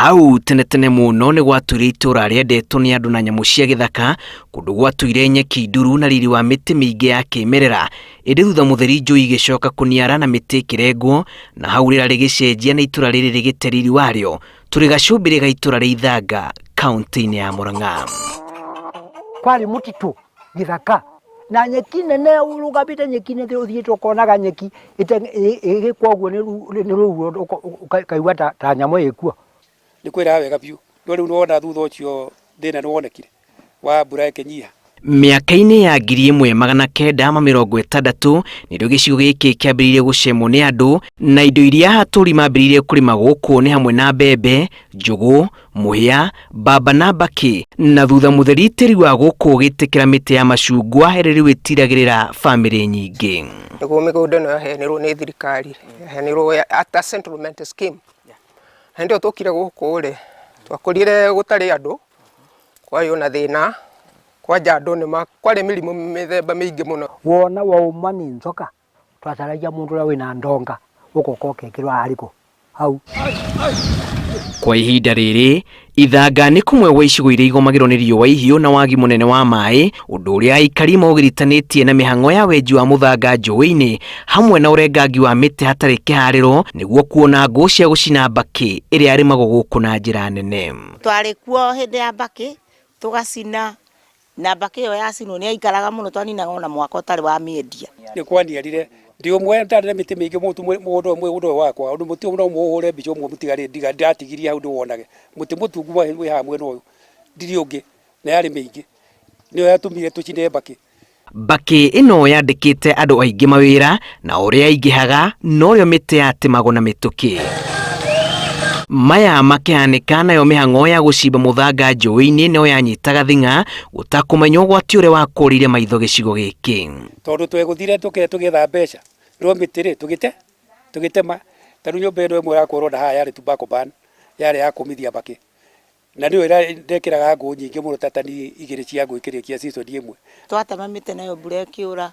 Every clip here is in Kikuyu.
Hau tene tene mũno nĩ gwatũire itũra rĩendetwo nĩ andũ na nyamũ cia gĩthaka, kũndũ gwatũire nyeki nduru na riri wa mĩtĩ mĩingĩ ya kĩmerera. Ĩndĩ thutha mũtheri njũi igĩcoka kũniara na mĩtĩ ĩkĩrengwo, na hau rĩera rĩgĩcenjia na itũra rĩrĩ rĩgĩte riri warĩo. Tũrĩ gacũmbĩrĩ ga itũra rĩa Ithanga, kaũntĩ-inĩ ya Murang'a. Kwarĩ mũtitũ gĩthaka na nyeki nene ũrũgamĩte nyeki-inĩ ũthiĩte ũkonaga nyeki ĩgĩkwo ũguo nĩ rũhuho ũkaigua ta nyamũ ĩkuo. Nĩ kwĩraha wega biũ no rĩu nĩwona thutha ũcio thĩna nĩwonekire wa mbura ĩkĩnyiha. Mĩaka-inĩ ya 1960 nĩrĩo gĩcigo gĩkĩ kĩambĩrĩirie gũcemwo nĩ andũ na indo iria atũri mambĩrĩirie kũrĩma gũkũ nĩ hamwe na mbembe, njũgũ, mũhĩa, mbamba na mbakĩ, na thutha mũtheri tĩri wa gũkũ ũgĩtĩkĩra mĩtĩ ya macungwa ĩrĩa rĩu ĩtiragĩrĩra bamĩrĩ nyingĩ. Nĩguo mĩgũnda ĩno yaheanirwo nĩ thirikari, yaheanirwo ta settlement scheme. Hĩndĩ ĩyo twokire gũkũ rĩ, twakorire gũtarĩ andũ, kwarĩ ona thĩna, kwanja andũ nĩ kwarĩ mĩrimũ mĩthemba mĩingĩ mũno. Wona waũmwa nĩ njoka, twacaragia mũndũ ũrĩa wĩna ndonga ũgoka ũkekĩrwo harĩ kũ hau. Kwa ihinda rĩrĩ, Ithanga nĩ kũmwe gwa icigo iria igomagĩrwo nĩ riũa ihiũ na wagi mũnene wa maĩ, ũndũ ũrĩa aikari maũgiritanĩtie na mĩhang'o ya wenji wa mũthanga njũĩ-inĩ hamwe na ũrengangi wa mĩtĩ hatarĩ kĩharĩro nĩguo kuona ngũ cia gũcina mbakĩ ĩrĩa yarĩmagwo gũkũ na njĩra nene. Twarĩ kuo hĩndĩ ya mbakĩ, tũgacina Na mbakĩ ĩyo yacinwo nĩ yaikaraga mũno twaninaga ona mwaka ũtarĩ wamĩendia. Nĩ kwaniarire ndĩ ũmwe ndarĩ na mĩtĩ mĩingĩ mũgũnda ũyũ wakwa ũndũ mũtĩ ũmwe no mũhũre mbica ũmwe mũtigarĩte ndatigirie hau ndĩwonage mũtĩ mũtungu wĩ haha mwena ũyũ ndirĩ ũngĩ na yarĩ mĩingĩ nĩyo yatũmire tũcine mbakĩ. Mbakĩ ĩno yandĩkĩte andũ aingĩ mawĩra na ũrĩa yaingĩhaga norĩo mĩtĩ yatemagwo na mĩtũkĩ. Maya makĩhanĩka nayo mĩhang'o ya gũcimba mũthanga njũĩ-inĩ no yanyitaga thing'a gũtakũmenya ũgwati ũrĩa wakũrĩire maitho gĩcigo gĩkĩ. Tondũ twegũthire tũgĩetha mbeca no mĩtĩ rĩ tũgĩte tũgĩtema ta rĩu nyũmba ĩno ĩmwe ũrakorwo ũrona haha yarĩ tobacco barn yarĩ ya kũmithia mbakĩ. Na nĩyo ndekĩraga ngũ nyingĩ mũno ta tani igĩrĩ cia ngũ ikĩrĩkia season ĩmwe. Twatema mĩtĩ nayo mbura ĩkĩũra,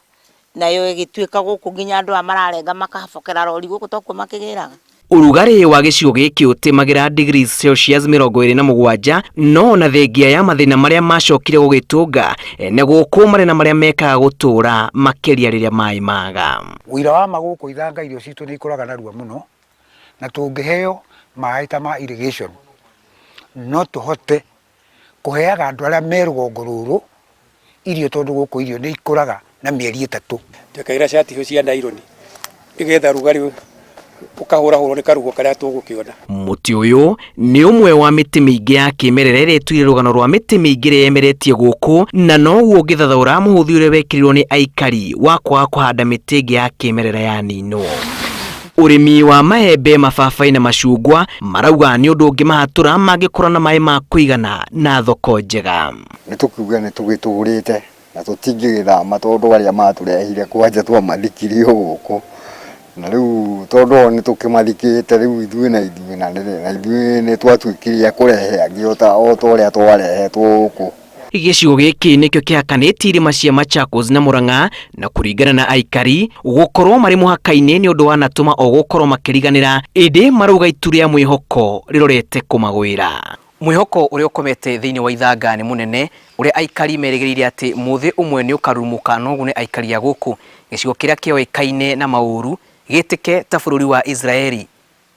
nayo ĩgĩtuĩka gũkũ nginya andũ aya mararenga makabokera rori gũkũ tokuo makĩgĩraga. Ũrugarĩ wa gĩcigo gĩkĩ ũtĩmagĩra degrees Celsius 27, no ona thengia ya mathĩna marĩa macokire gũgĩtũnga, ene gũkũ marĩ na marĩa mekaga gũtũra makĩria rĩrĩa maĩ maga. Ũira wa ma gũkũ Ithanga irio citũ nĩ ikũraga narua mũno na tũngĩheo maĩ ta ma irrigation no tũhote kũheaga andũ arĩa me rũgongo rũrũ irio tondũ gũkũ irio nĩ ikũraga na mĩeri ĩtatũ. Twekagĩra cati icio cia naironi nĩgetha rugarĩ ũkahũrahũrwo nĩ karũhuho karĩa tũgũkĩona. Mũtĩ ũyũ nĩ ũmwe wa mĩtĩ mĩingĩ ya kĩmerera ĩrĩa ĩtũire rũgano rwa mĩtĩ mĩingĩ ĩrĩa yemeretie gũkũ, na noguo ũngĩthathaũra mũhũthi ũrĩa wekĩrirwo nĩ aikari wa kwaga kũhanda mĩtĩ ĩngĩ ya kĩmerera yaninwo. Ũrĩmi wa maembe, mababaĩ na macungwa marauga nĩ ũndũ ũngĩmahatũra mangĩkorwo na maĩ ma kũigana na thoko njega. Nĩ tũkiuge nĩ tũgĩtũrĩte na tũtingĩgĩthama tondũ arĩa matũrehire kwanja twamathikire o gũkũ, na rĩu tondũ o nĩ tũkĩmathikĩte rĩu ithuĩ na ithuĩ na ithuĩ nĩ twatuĩkire a kũrehe angĩ o ta ũrĩa twarehetwo gũkũ. Gĩcigo gĩkĩ nĩkĩo kĩhakanĩtie irĩma cia Machakos na Murang'a na kũringana na aikari, gũkorwo marĩ mũhaka-inĩ nĩ ũndũ wanatũma o gũkorwo makĩriganĩra ĩndĩ marauga itu rĩa mwĩhoko rĩrorete kũmagwĩra. Mwĩhoko ũrĩa ũkomete thĩinĩ wa Ithanga nĩ mũnene, ũrĩa aikari merĩgĩrĩire atĩ mũthĩ ũmwe nĩ ũkarurumũka na ũgune aikari a gũkũ. Gĩcigo kĩrĩa kĩoĩkaine na maũru gĩtĩke ta bũrũri wa Israeli.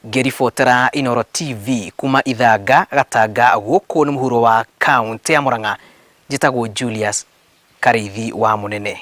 Ngĩribotera Inooro TV kuma Ithanga, Gatanga, gũkũ nĩ mũhuro wa kauntĩ ya Murang'a, njĩtagwo Julius Karĩithi wa Mũnene.